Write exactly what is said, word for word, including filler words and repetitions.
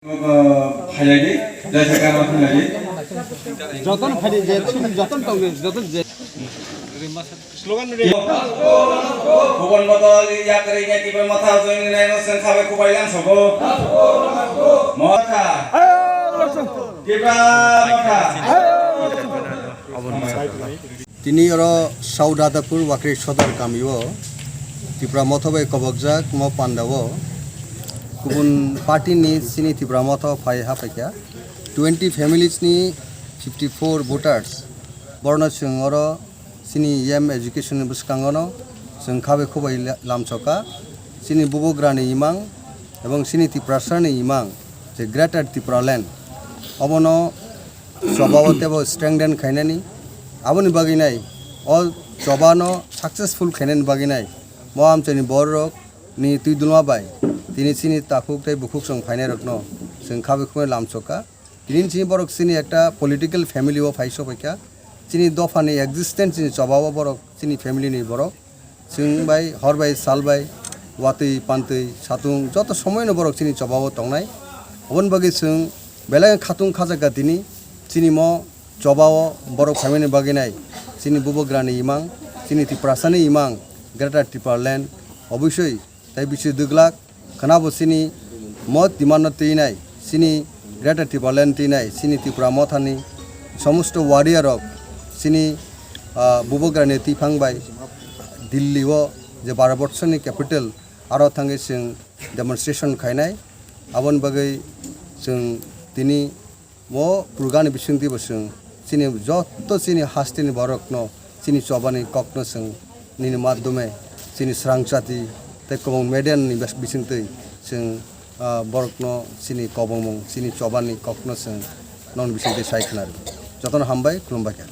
Phailai di, jai jai kama phailai di. Joton phaidi je, joton tong je, joton je. Slogan ready. Bubon bodol yakrwi ne Tipra Motha join nai no sengkha be kubai lang sogo. Motha. Tipra Motha. Tini oro Saudadapur Wakri Sodar kamio Tipra Motha bai kobokjak mo pandao kubun party ni chini Tipra Motha phai hapaikha twenty families ni fifty four voters borno chwng oro chini yam education ni bwskango no chwng khabe khubai la-, lamsoka chini bubagra ni imang ebong chini Tiprasa ni imang je Greater Tipraland obono choba o teibo strengthen khainani. Aboni bagwi nai o choba no successful khainani bagwi nai mo amchaini borok ni twi dulma bai tini chini takhuk tei bukhuk chwng phainai rok no chwng khabe khumui lamsoka. Tini chini borok chini ekta political family o phai sobaikha. Chini dopha ni existence chini choba o borok chini family ni borok. Chwng bai, hor bai, sal bai, watwi, pantwi, satung, joto somoino borok chini choba o tongnai. Oboni bagwi chwng belai khatung khajakha tini, chini mo choba o borok phaimani bagwi nai, chini bubagra ni imang, chini Tiprasa ni imang, Greater Tipraland, obosoi tei bisi dwglak, khwnabo chini mo demand no twi nai, chini Greater Tipraland twi nai, chini Tipra Motha ni somosto warrior rok, chini, ah, bubagra ni twiphang bai Delhi o je Bharat Borsho ni capital aro thangwi chwng demonstration khainai. Aboni bagwi chwng tini o program ni bisingtwi bo chwng chini joto chini hasteni borok no chini choba ni kok no chwng nini madhyome chini srang chati tei kwbang media ni bes-, bisingtwi chwng, ah, borok no chini kobongmung chini choba ni kok no chwng nokni bisingtwi sai khna rw. Jotono hambai, khulumbai kha.